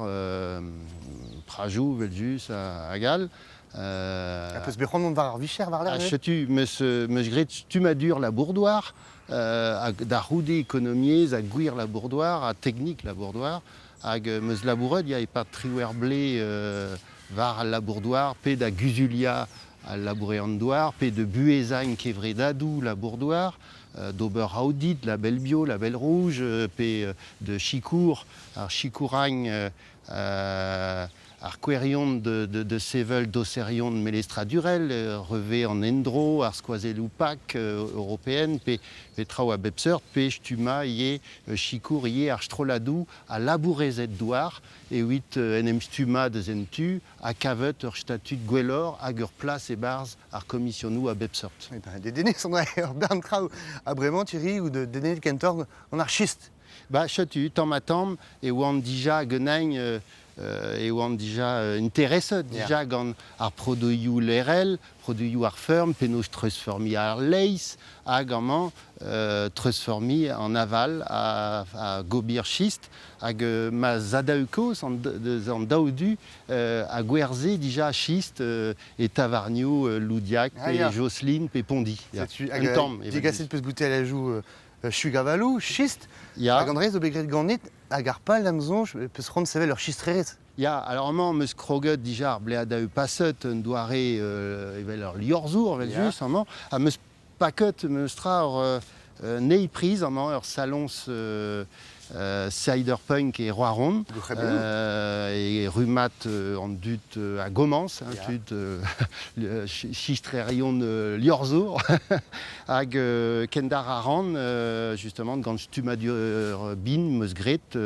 prajoù evel-just hag all. Ha peus bet c'hoant mont war ar vicher war-lerc'h? Setu, 'meus graet stummadur labour-douar, da c'houde ekonomiezh ha gwir labour-douar ha teknik labour-douar. Hag 'meus labouret ya e-pad triwec'h vloaz war al labour-douar pe da guzuliañ al labourer-douar pe da buhezañ kevredadoù labour-douar, d'ober aodit Label Bio, Label Rouge, pe de sikour ar sikouragn ar kouerion de sevel doserion melestradurel, revez an endro, ar skoazelloù PAC européen, pe, pe traoù a bep seurt, pe stummañ ivez sikour ivez ar strolladoù a labourezed-douar evit en em stummañ deus un tu ha kavet ur statud gwelloc'h hag ur plas e-barzh ar komisionoù a bep seurt. Eh ben, dedennet on ur bern traoù. Ha bremañ, Thierry, out dedennet kentoc'h gant ar chist. Ba, setu, tamm-ha-tamm e oan dija ganin e oan dija intereset dija gant ar produioù lerel, produioù ar feurm, penaos treuzfeurmiñ ar laezh hag amañ treuzfeurmiñ an aval ha gobir chist hag ma zadaoù-kozh deus an daou du a gwerzhe dija chist e tavarnioù Loudiac pe Jocelyn pe Pondi. Setu, hag un tamm. Digaset peus boutelajoù chug-avaloù, chist, hag an dra zo bet graet ganit hag ar pal da'm soñj peus c'hoant sevel ur chistrerezh. Ya, alors amañ 'm eus kroget dija ar bleadaoù paset un doare evel ur liorzhour evel-just amañ, ha 'm eus paket memes tra ur un eil priz amañ, ur saloñs Ciderpunk e Roazhon, e rummad an dud a gomañs, hein, tud chistrerion liorzhour, hag kendalc'h a ran justement gant stummadur bin 'm eus graet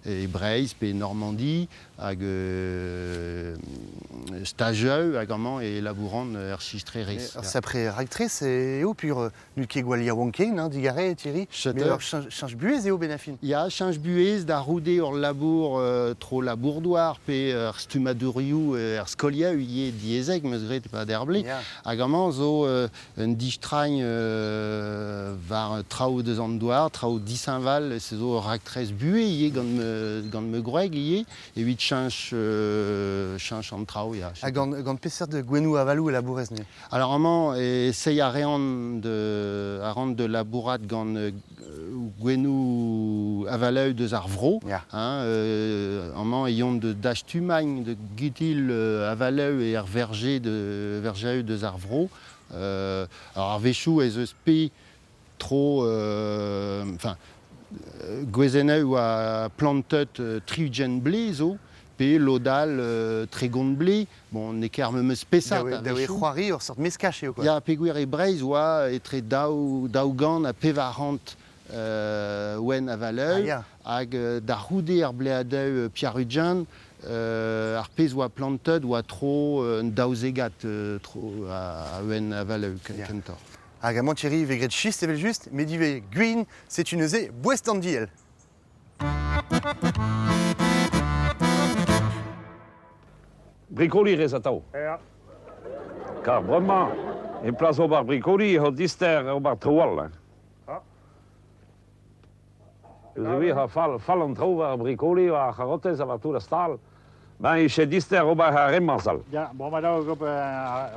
e Breizh pe e Normandi hag stajoù hag amañ e labouran er chistrerezh. Ur sapre raktres eo pur n'out ket gwall yaouank ken, hein, digarez Thierry, mais ur cheñch buhez eo benn ar fin. Ya, cheñch buhez da c'houde ur labour tro labour-douar pe ur stummadurioù er skoliañ ivez diaezek 'm eus graet e-pad er blez. Hag amañ zo un distragn War traoù deus an douar, traoù dishañval, se zo ur raktres buhez ivez gant ma, gant ma gwreg ivez, evit cheñch, cheñch an traoù, ya. Ha gant, gant peseurt gouennoù avaloù e labourez neuze? Alors amañ, eseiñ a rean de, a ran de labourat gant gouennoù avaloù deus ar vro. Ya. Hein, amañ e yont de dastumagn, de guitil avaloù e er verger de verjaoù deus ar vro. Alors a-wechoù ez eus pe tro, enfin, gwezennoù oa plantet 60 blez zo, pe lod all 30 blez. Bon, n'eo ket ar memes spesad Da oe a-wechoù. c'hoari ur seurt meskaj eo quoi. Ya, peogwir e Breizh oa etre daou, 200 ha 400 wenn Ah avaleu, ya. hag da c'houde ar bleadeù Piarudjan, ar pezh oa plantet oa tro un daouzegad tro a wenn avaleu Ya. kentoc'h. Hag amañ Thierry vez graet chist evel-just, met ivez gwin, setu neuze boest an diell. Brikoli rez atav. Ya. Kar bremañ, e plas ober brikoli eo dister ober traoù all. Hein. Ah. Peogwir ha fall, fall an traoù war ar brikoli, war ar c'harotez ha war tout ar stal, ben e che dister ober ar re-mañ sal. Ya, bon, ma daou gop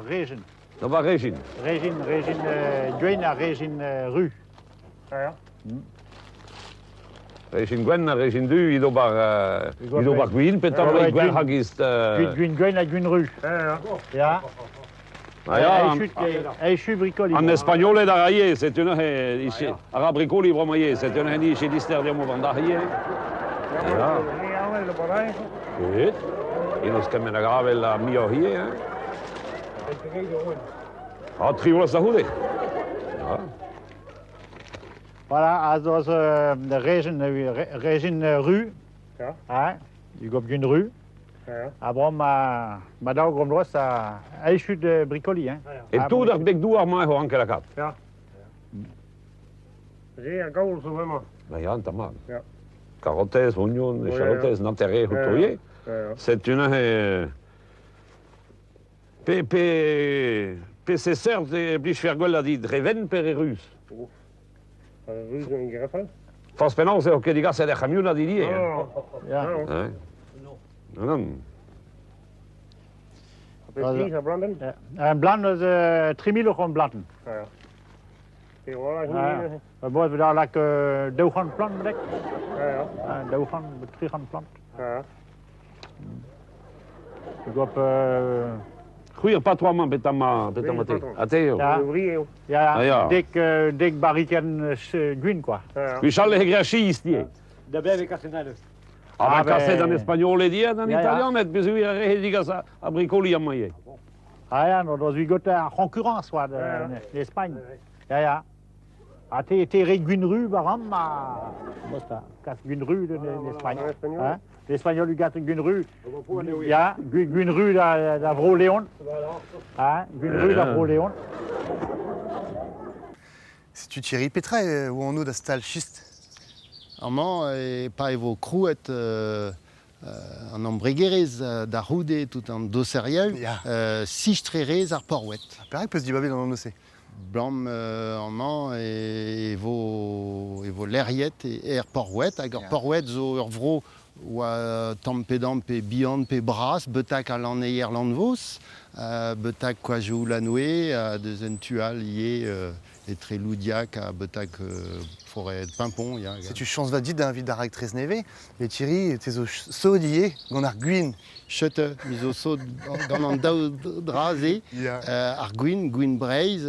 rejin. Ober rejin. Rejin, rejin gwenn ha rejin ru. Ya. Rejin gwenn ha rejin du, evit ober, evit ober gwin, petra Ouais, gwin gwin. hag ist... Gwin, gwin gwenn ha gwin ru. Ya. Ah ya, Echu brikoli. An Espagnoled a ra ivez, setu neuze, a ra brikoli bremañ ivez, setu neuze ni che dister deomp an dar ivez. Ya. Evet. Enos kement a gravel a muioc'h ivez. Hein. Ah, tri vloaz da c'houde. Ya. Voilà, also az rejin, rejin ru. Ja. Ha, you gop gwin ru. Ja. Ha bon, ma, ma daou gom drost a echu de brikoli, hein. E tout ar beg douar-mañ eo anke lakaat. Ja. Re a gaol zo bremañ. Ba ya, an tamm Ya. Karotez, ognon, echalotez, nanterre, houtourier. Setu neuze... Pe, pe, pe se seurt e blij fer gwell a dit dre venn per e ruz. Ruz gant grefal. Forzh penaos eo ket digaset er c'hamion a dit ivez. Non. Ya. Non. Non. Pe a blandenn? Un blant eus 3000 eur an blantenn. Ja. E voilà, Ja. Bon, da lak 200 plant, bedek. Ja, ja. 200, 300 plant. Ja. Gop C'hwi ar patron-mañ bet ma bet ma te. Ha te eo. Ja. eo. Ja, ja. Ah, ja. Dek, dek barrikenn gwin, quoi. Gwechall e gra chist ivez. Da bev e kaset an Ah, Ah, ben kaset ben- an Espagnoled ivez, an Ja, ja. Italianed, peogwir ar re digas a brikoli amañ ivez. Ah ja, no, doz got ar concurrence, oa, de, Ja, ja. l'Espagne. Ja, ja. Ha te, te re gwin ru baram, ma... Bosta, kas gwin ru de l'Espagne. Hein? L'Espagnol u gat gwin ru. Ja, gwin, gwin ru da, da Vro Leon. Hein? Gwin ru da Vro Leon. Setu Thierry Petra e oa anv da stal chist. Amañ e pa e vo krouet an embregerezh da c'houde tout an doserioù, Ya. sistrerezh ar Porwet. Ha perak peus dibabet an anv-se? Blam amañ e, e vo lec'hiet e er Porwet, hag ar Ya. Porwet zo ur vro oa tamm pe damm pe bihan pe bras, betak al lanneier Lanvos, betak koajoù Lanoe, ha deus un tu all ivez etre Loudiac ha betak forêt Pimpon. Ya, Setu chañs vat dit da evit ar raktres nevez, met Thierry, te zo sod ivez gant ar gwin. Chete, mi zo sod gant an daou dra-se, Ya. ar gwin, gwin Breizh,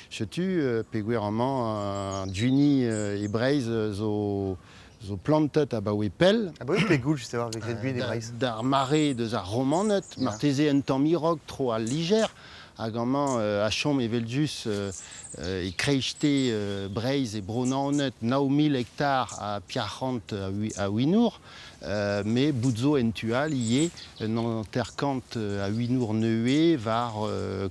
chetu, peogwir amañ an gwini e Breizh zo, zo plantet abaoe pell. Ah bah oui, pegoul, just a-walc'h, vez graet gwin e Da- Breizh. D'ar mare deus ar Romaned, Ya. marteze un tamm hiroc'h tro al Liger, hag amañ a chom evel-just e kreiste Breizh e Bro-Naoned 9 000 hektar a piarc'hant a, a winour, me bout zo en tu all ivez un hanter-kant a winour nevez war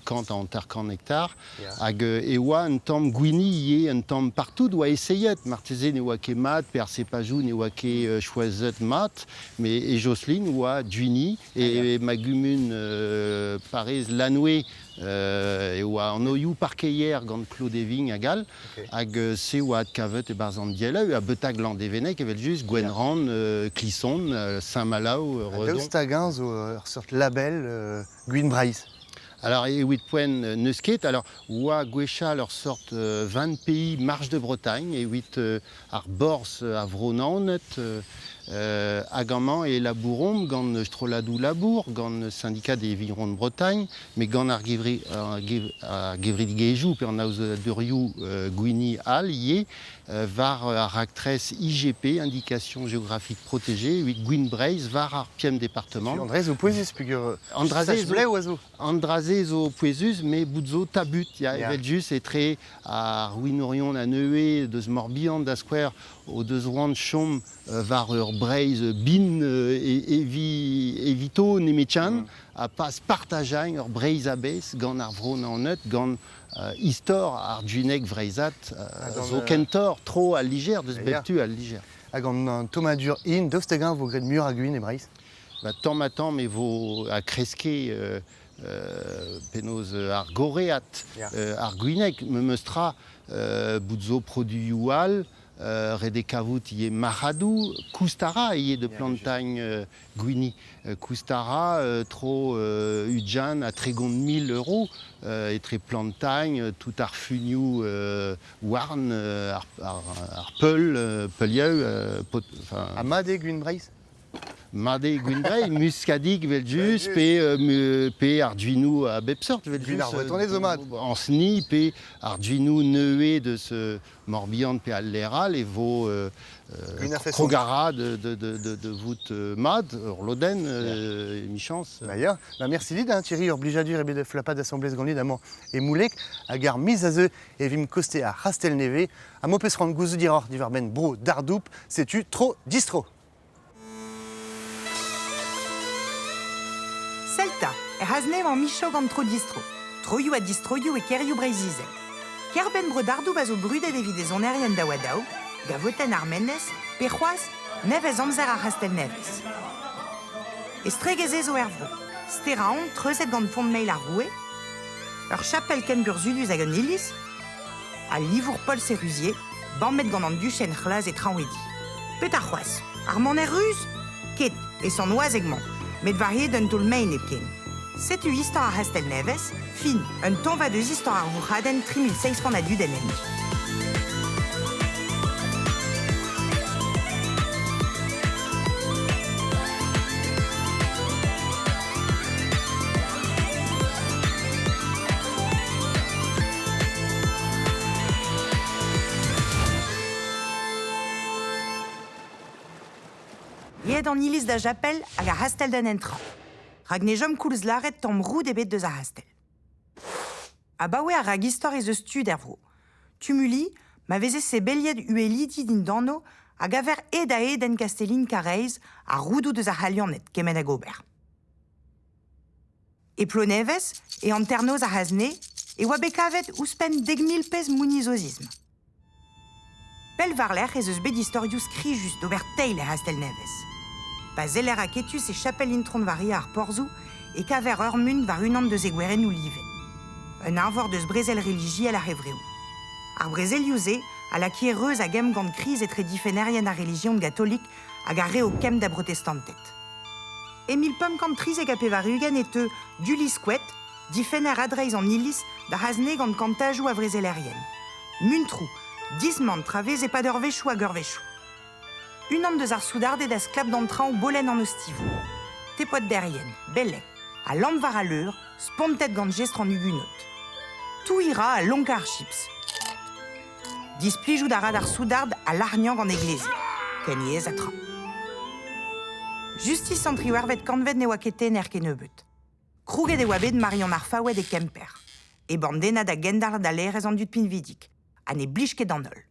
kant a hanter-kant hektar. Ya. Hag e oa un tamm gwini ivez, un tamm partout oa essayet, marteze ne oa ket mat, pe ar sepajoù ne oa ket choazet mat, me e Jocelyn oa gwini, e ma gumun Pariz Lanoe E oa anoioù parkeier gant Claude Eving hag all, hag se oa adkavet e-barzh an dielloù, ha Beutag Landevenneg evel-just, Gwenrann, Klison, Saint-Malo, Redon. Daoust hag-eñ zo ur seurt label Gwin Breizh? Alors, evit poent, n'eus ket. Alors, oa gwechall ur sort 20 pays Marche de Bretagne, evit ar borzh a Vro-Naoned, hag amañ e labouromp gant strolladoù labour, gant syndicat des vignerons de Bretagne, met gant ar gevredigezhioù pe an aozadurioù gwini all ivez, war ar raktres IGP, Indication géographique protégée, evit gwin Breizh war ar pemp departamant. An dra zo pouezus peogwir blev a zo. An dra-se zo pouezus, met bout zo tabut, ya, evel-just, etre ar winourion a-nevez deus Morbihan da skouer o deus c'hoant chom war ur Breizh bin evito nemetchan ha pas partajañ ur Breizh a-bezh gant ar Vro-Naoned, gant istor ar Gwineg vreizhat zo kentoc'h tro al Liger, deus bep tu al Liger. Hag an tommadur hin, daoust hag-eñ vo graet muioc'h a gwin e Breizh? Ba, tamm-ha-tamm e vo a kreske penaos ar gorread, ar gwineg, memes tra, bout zo produioù all, ret eo kavout ivez marc'hadoù, koust a ra ivez de plantagn gwini. Koust a ra tro ugent ha 30 000 euros etre plantagn, tout ar funioù houarn, ar peul, peulieu. Ha mat eo gwin Breizh? Mat eo gwin Breizh, muskadig evel-just, pe ar gwinoù a bep seurt evel-just. Gwin ar Vretoned zo mat. Añsni pe ar gwinoù nevez deus Morbihan pe al lec'h all e vo krog a ra de vout mat ur lodenn emichañs. Ba ya, ba mersi dit, hein, Thierry, ur blijadur eo bet flapat asambles ganit amañ e Moulleg hag ar miz a zeu e vimp koste ar C'hastell-Nevez ha m'ho peus c'hoant gouzout hiroc'h diwar-benn bro Dardoup, setu tro distro. Sell 'ta, ec'h aznev an Michaud gant tro distro. Troioù ha distroioù e kêrioù Breizh-Izel. Kêr-benn Bro-Dardoup a zo brudet evit e sonerien daou-ha-daou, gavotenn ar Menez, pe c'hoazh nevez amzer ar C'hastell-Nevez. Estregezh zo er vro. Steraon treuzet gant pont-meilh ar Roue, ur chapel ken burzhudus hag un iliz, al livour Paul Sérusier, bammet gant an duchenn c'hlas e traoñ e di. Petra c'hoazh? Ar maner ruz? Ket, e Sant-Wazeg-mañ, met war-hed un taol-maen hepken. Setu istor ar C'hastell-Nevez, fin un tañva deus istor ar vourc'hadenn 3700 a dud en hent. Aet an iliz da japel hag ar c'hastell d'an entrañ. Rak ne chom koulz lâret tamm roud ebet deus ar c'hastell. Abaoe ar ragistor ez eus tud er vro. Tumuli, ma veze sebeliet uhelidi dindano a gaver hed-ha-hed en Kastellin Karaez ha roudoù deus ar C'halianed kement hag ober. E Plonevez, e hanternoz ar C'hazne, e oa bet kavet ouzhpenn 10,000 pezh mounizozism. Pell war-lerc'h ez eus bet istorioù skrijus d'ober teil er C'hastell-Nevez. Pa seller aketus e chapel Intron-Varia ar Porzhoù e kaver ur munt war unan deus he gwerennoù livet. Un eñvor deus brezel relijiel ar C'hevreoù. Ar brezelioù-se a lakae reuz hag emgann kriz etre difennerien ar relijion gatolik hag ar re o kemm da brotestanted. E 1593 e teu Dulisquet, difenner adreizh an iliz, da C'hazne gant kantajoù a vrezelerien. Muntroù, dismantr a vez e-pad eurvezhioù hag eurvezhioù. Unan deus ar soudarded a sklap d'an traoñ bolenn an ostivoù. Tepod Derrien, beleg, a lamm war al leur, spontet gant jestr an hugunod. Touiñ 'ra ha lonkañ ar chips. Displijout a ra d'ar soudard ha lac'hniañ gant e gleze, ken aes ha tra. Justis an triwec'hvet kantved ne oa ket tener kennebeut. Krouget e oa bet Marion ar Faoued e Kemper, e bandennad a gendalc'h da laerezh an dud pinvidik, ha ne blij ket d'an holl.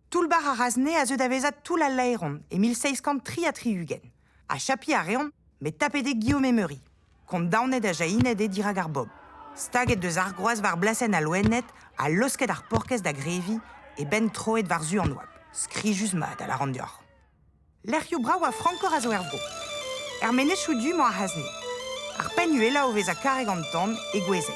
Toull-bac'h ar Razne a zeu da vezañ toull al laeron e 1763. Achapiñ a reont, met tapet eo Guillaume Emery. Kondaonet ha jahinet eo dirak ar bobl. Staget deus ar groaz war blasenn al loened ha laosket ar porkez da greviñ, e benn troet war-zu an oabl. Skrijus-mat, a lâran deoc'h. Lec'hioù brav ha frankoc'h a zo er vro. Er menezioù du 'mañ ar C'hazne. Ar penn uhelañ o vezañ karreg an tan e Gouezeg.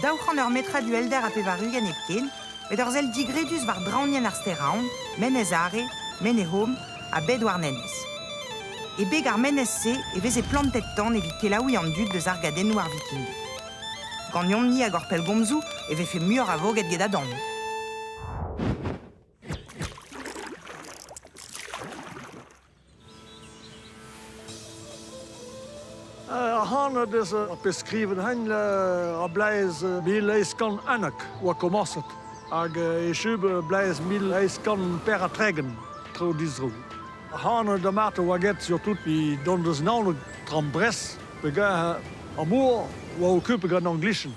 200 ur metrad uhelder ha 80 hepken, met ur sell digredus war draoñienn ar Stêr-Aon, Menez Are, Menez-Hom ha bed Douarnenez. E beg ar menez-se e veze plantet tan evit kelaouiñ an dud deus argadennoù ar Vikinged. Ganeomp-ni hag hor pellgomzoù e vefe muioc'h a voged get a dan. Ac'hano deus ar pezh skrivet hein a blez 1811 oa komañset hag echu blez 1834 tro dizro. Ac'hano da mat oa get surtout vi dont deus Naoned tram Brest peogwir ar mor oa okupet gant an glichen.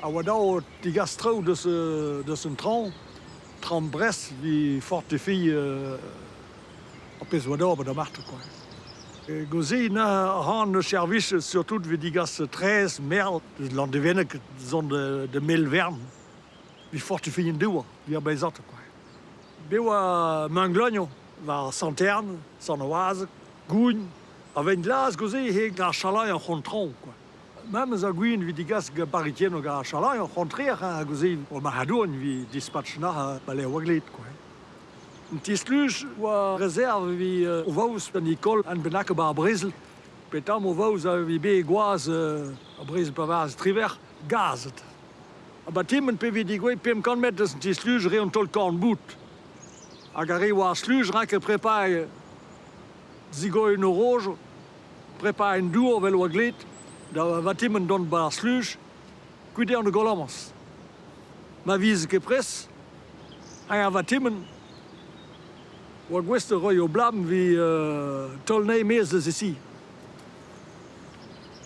A oa dav degas traoù deus deus un traoñ tram Brest vi fortifie ar pezh oa d'ober da Marthe quoi. Goze a ran servij surtout evit degas traezh, merl, deus Landevenneg zont da Melvern. Evit fortifier an douar, evit ar beizanted quoi. Bet oa Manglogne war Sant-Hern, Sant-Oazeg, Gougn, ha vein glas goze he ar chalañ ar c'hontraoñ quoi. Memes ar gwin evit degas gant barritiennoù gant ar chalañ ar c'hontrer ha goze oa marc'hadourien evit dispatch nac'h bale oa gled quoi. Un ti-spluj oa rezerv evit o vaoz da Nicole an bennak 'ba ar brezel. Petam o vaoz a evit bet gwaz ar brezel pa vaz triwec'h gazet. Ha batimant pe evit digouezh 500 metr deus an ti-spluj re an taol korn-boud. Hag ar re oa ar spluj ranke prepariñ zigoiñ o rojo, prepariñ dour 'vel oa gled da vatimant dont 'ba ar spluj, kuit dezhañ da golomañs. Ma vize ket prest, eñ a vatimant oa gouest da roiñ o blam evit taol anezhe e-maez eus e si.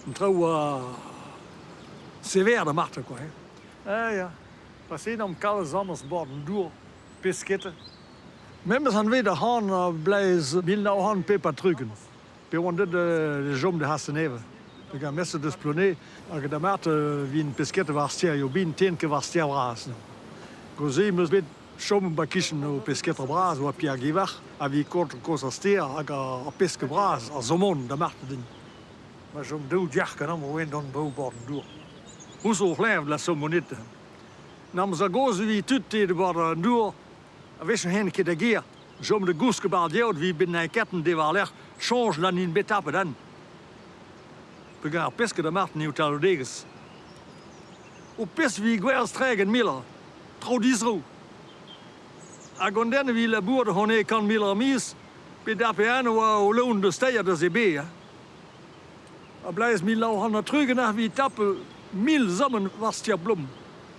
An traoù oa sever da Marthe quoi hein. Ah ya, paseet omp kalz amzer bord an dour, pesketa. Memes anvet ar c'han a blez 1965. Pe oan deuet da chom da C'hastell-Nevez. Hag ar mestr deus Plonei hag da Marthe vin pesketa war ar stêrioù bihan, ten ket war ar stêr vras. Goude 'm eus bet chom ba kichen o pesketa bras oa Pierre Guivarc'h a vi kont kozh ar stêr hag ar pesk bras, ar saumon da Marthe din. Ma chom daou diarc'h ganeomp o vont d'an bord an dour. Ouzh o c'hleñved la saumonite. N'amzer gozh evit tud te da bord an dour a-wechoù hen ket da gêr. Chom da gousk 'ba ar geot evit bet enketenn de war-lerc'h soñj lan int bet tapet an. Peogwir ar pesked a Martin eo talvoudegezh. Ho pesk evit gwerzh 30 mil, tro dizro. Hag an den evit labourat hon 100 000 ar miz, pe dape anv oa o loen deus teir deus e be. Hein. A blez 1930 ar evit tap 1000 zammen war stier blom.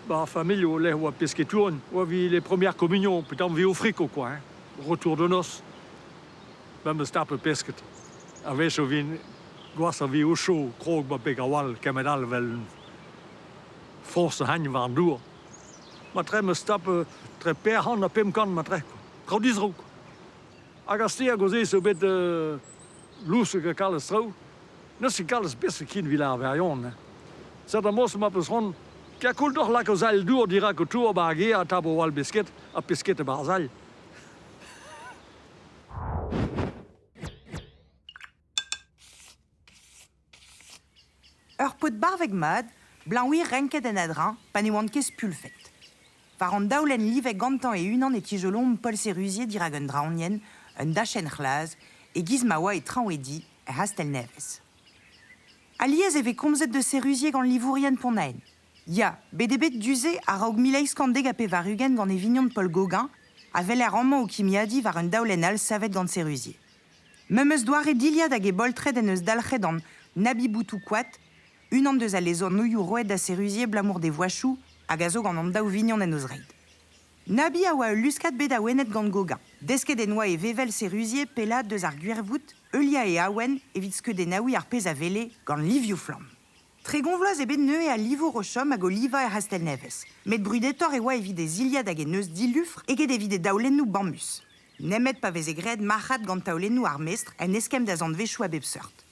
Ba familh o leh oa pesketourien, oa vi les premières communions, pe tamm vi o friko quoi. Hein. Retour de noces. Memes tap pesket. A-wech o vin gwazh a vi o cho krog ba beg a-wall kemet all vel foñs hagn war an dour. Ma tre meus tap tre per c'hant ha 500 ma tre. Traoù dizro. Hag ar stêr goze zo bet lousek ha kalz traoù. N'eus ket kalz pesk kin evit ar verion. Sed ar mos ma peus c'hoant Kerkoulz doc'h lak o zailh dour dirak ho tour ba ar gêr ha tap o wall besket ha pesketa 'ba ar sailh. Ur paotr barvek mat, bleuñv renket en a-dreñv pa ne oant ket spulfet. War an daolenn livet gantañ e-unan e tijolomp Paul Sérusier dirak un draoñienn, un dachenn c'hlas, e-giz ma oa e traoñ e di, er C'hastell-Nevez. Alies e vez komzet deus Sérusier gant livourien Pont-Aven. Ya, bet eo bet du-se a-raok 1890 gant e vignon Paul Gauguin, a weler amañ o kimiadiñ war un daolenn all savet gant Sérusier. Memes doare dilhad hag e boltred en deus dalc'het an Nabi Boutou Koad, unan deus al lezornoioù roet da Sérusier abalamour d'e voachoù hag a zo gant an daou vignon en o zreid. Nabi a oa ul luskad bet awenet gant Gauguin. Desket en oa e vevel Sérusier pellaat deus ar gwirvoud, heuliañ e awen evit skeudennaouiñ ar pezh a wele gant livioù flamm. 30 vloaz eo bet neuze al livour o chom hag o livañ er C'hastell-Nevez. Met brudetoc'h e oa evit e zilhad hag e neuz dilufr eget evit e daolennoù bamus. Nemet pa veze graet marc'had gant taolennoù ar mestr en eskemm da zanvezioù a bep seurt.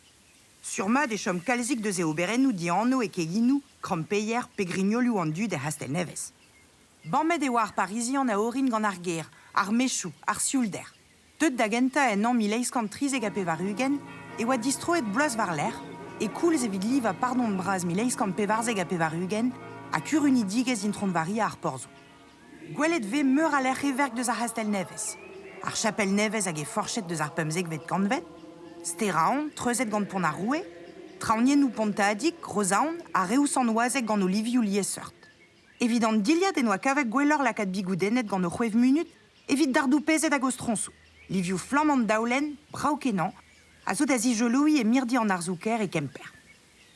Sur-mat e chom kalzik deus e oberennoù dianv e keginoù, krampeier pe grignolioù an dud er C'hastell-Nevez. Bamet e oa ar Parizian a orin gant ar gêr, ar mechoù, ar sioulder. Deut da gentañ en hañv 1893 e oa distroet bloaz war-lerc'h, e koulz evit livañ pardon bras 1894 ha kurunidigezh Intron-Varia ar Porzhoù. Gwelet 'vez meur a lec'h heverk deus ar c'hastell nevez. Ar chapel nevez hag he forched deus ar pemzekvet kantved, Steraon, treuzet gant Pont ar Roue, traoñiennoù Pontadig, Rozaon ha reoù Sant-Wazeg gant o livioù liesseurt. Evit an dilhad en doa kavet gwelloc'h lakaat bigoudenned gant o c'hwef munut evit dardoupezed hag o stroñsoù. Livioù flamm an daolenn, brav-kenañ, a zo da zijoloiñ e mirdi an arzoù-kaer e Kemper.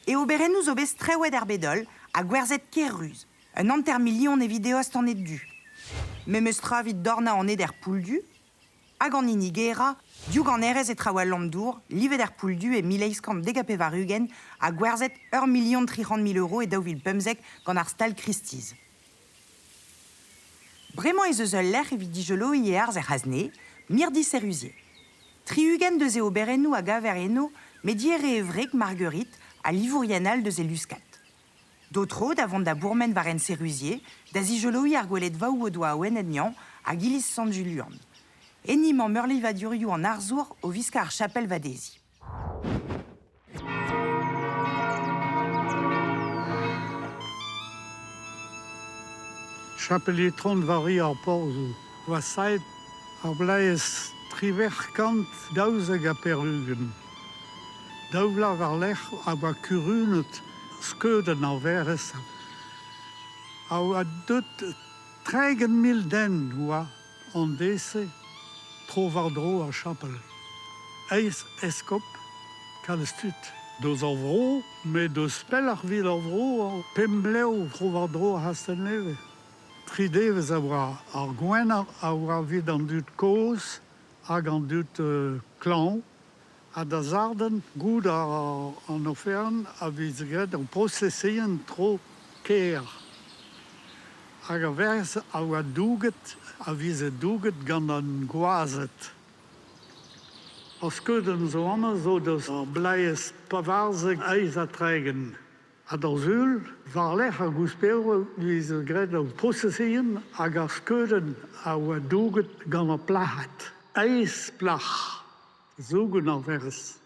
E oberennoù zo bet strewet er bed-holl ha gwerzhet ker-ruz, un hanter milion evit eost an ed-du. Memes tra evit dornañ an ed er Pouldu, hag an hini gerañ, diouganerez e Traoù-al-Lamm-Dour, livet er Pouldu e 1890 ha gwerzhet ur milion 300 000 euro e 2015 gant ar stal Christie's. Bremañ ez eus ul lec'h evit dijoloiñ e arz er C'hazne, mirdi Sérusier. 60 deus e oberennoù a gaver eno, met ivez re e wreg Marguerite ha livourien all deus e luskad. D'ho tro da vont da bourmen war hent Sérusier, da zijoloiñ ar gweledvaoù o doa awenet anezhañ hag iliz Sant-Juluan. Enni emañ meurlivadurioù an arzour o viskañ ar chapel vadeziñ. Chapel Itron Varia ar Porzhoù oa saet ar bloaz 1892. Daou vloaz war-lerc'h a oa kurunet skeudenn ar Werc'hez a oa deut 30 000 den oa an deiz-se tro-war-dro ar chapel. Eizh eskob, kalz tud deus ar vro, met deus pelloc'h evit ar vro, pemp blev tro-war-dro ar C'hastell-Nevez. Tri devezh a oa ar gwener a oa evit an dud kozh hag an dud klañv. Ha da Sarden, goût an oferenn a vez graet ur prosesion tro kêr. Hag ar werz a oa douget, a veze douget gant an gwazed. Ar skeudenn zo amañ zo deus ar bloaz 34 38. Ha d'ar Sul, war-lerc'h ar gousperoù e veze graet ur prosesion hag ar skeudenn a oa douget gant ar plac'hed. Eizh plac'h zougen ar werz.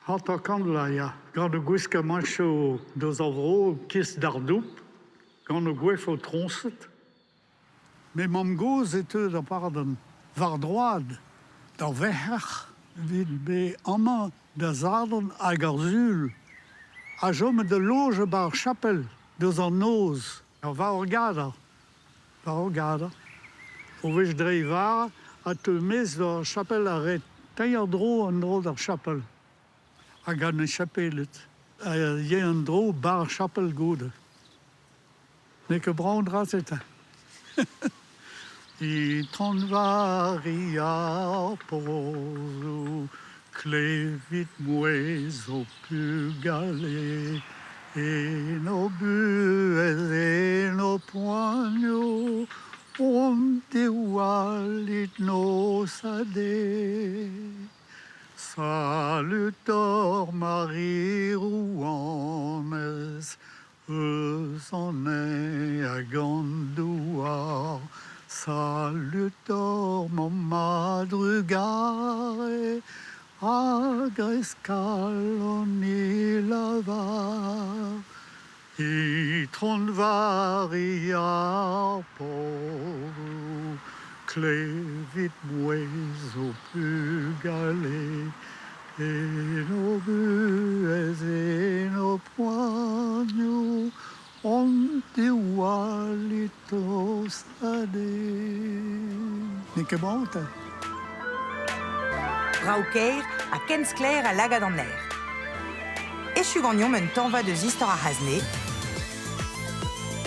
50 vloaz, ya. Gant o gwiskamantoù deus ar vro, kist d'ar doub, gant o goefoù troñset. Me mamm-gozh e teu da pardon war droad d'ar Werc'her evit bezañ amañ da Sadorn hag ar Sul ha chomet da lojañ 'ba ar chapel deus an noz war ur gador, war ur gador. O wech dre vara ha teu maez d'ar chapel a red teir dro en-dro d'ar chapel hag gant e chapeled a ya en-dro 'ba ar chapel goude. N'eo ket brav an dra-se 'ta. Itron Varia Porzhoù, klevit mouezh ho pugale, en o buhez, en ho poanioù, hon diwallit noz ha deiz. Salud deoc'h Mari Rouanez, eus an neñv hag an douar. Salud deoc'h mamm a drugarez, a greiz kalon ni lavar. Itron Varia ar Porzhoù, klevit mouezh ho pugale, en o buhez, en ho poanioù, hon diwallit noz ha deiz. N'eo ket brav 'ta. Brav-kaer ha ken sklaer ha lagad an aer. Echu ganeomp un tañva deus istor ar C'hazne.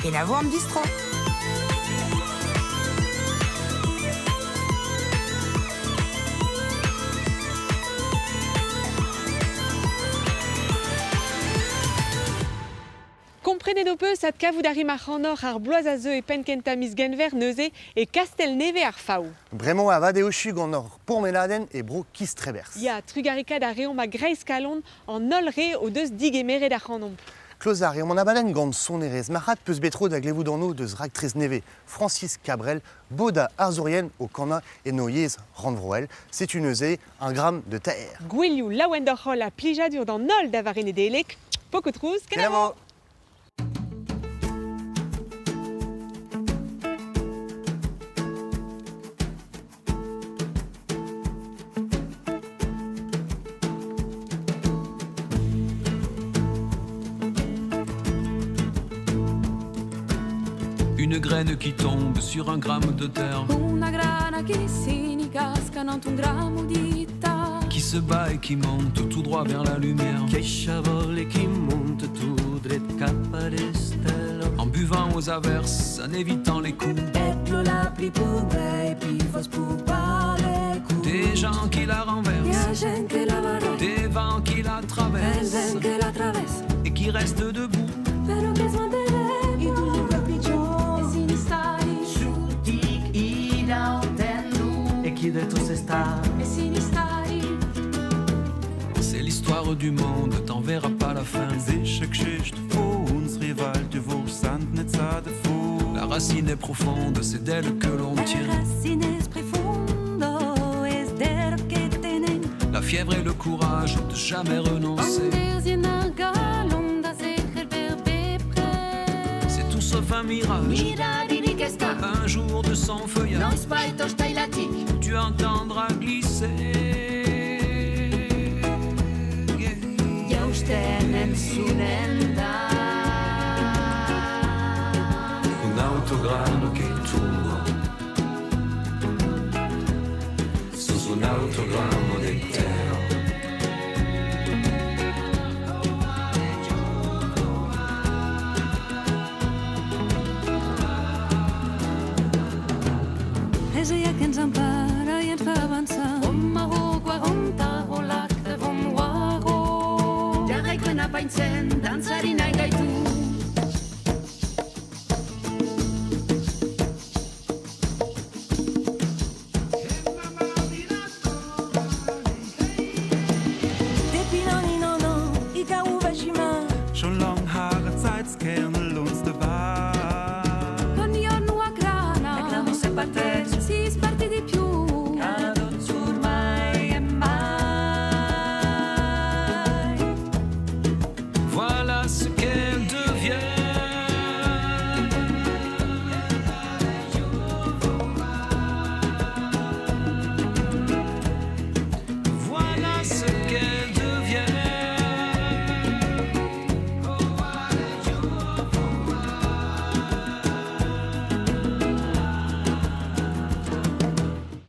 Kenavo an distro! Komprenet ho peus adkavout a rimp ac'hanoc'h ar bloaz a zeu e penn-kentañ miz Genver neuze e Kastell-Nevez ar Faou. Bremañ avat eo echu gant hor pourmenadenn e bro Kistreberzh. Ya, trugarekaat a reomp a-greiz kalon an holl re o deus digemeret ac'hanomp. Klozañ a reomp an abadenn gant sonerezh marc'had peus bet tro da glevout anv deus raktres nevez Francis Cabrel, bodañ arzourien o kanañ en o yezh rannvroel. Setu neuze un gramme de terre. Gouelioù laouen d'hoc'h holl ha plijadur d'an holl da vare Nedeleg. Pokoù trouz, kenavo! Une graine qui tombe sur un gramme de terre. Una grana che si ni casca un grammo di terre. Qui se bat et qui monte tout droit vers la lumière. Qui chavole et qui monte tout droit cap à l'estelle. En buvant aux averses, en évitant les coups. Des gens qui la renversent, des vents qui la traversent, et qui restent debout. C'est l'histoire du monde, t'en verras pas la fin. La racine est profonde, c'est d'elle que l'on tient. La fièvre et le courage de jamais renoncer. C'est tout sauf un mirage. Un jour de son feuillage. Tu entendras glisser. Un autograno che tungo Sus un autogrammo de terra. És ella que ens empara i ens fa avançar. Jarraikoen apaintzen, dantzari nahi gaitu.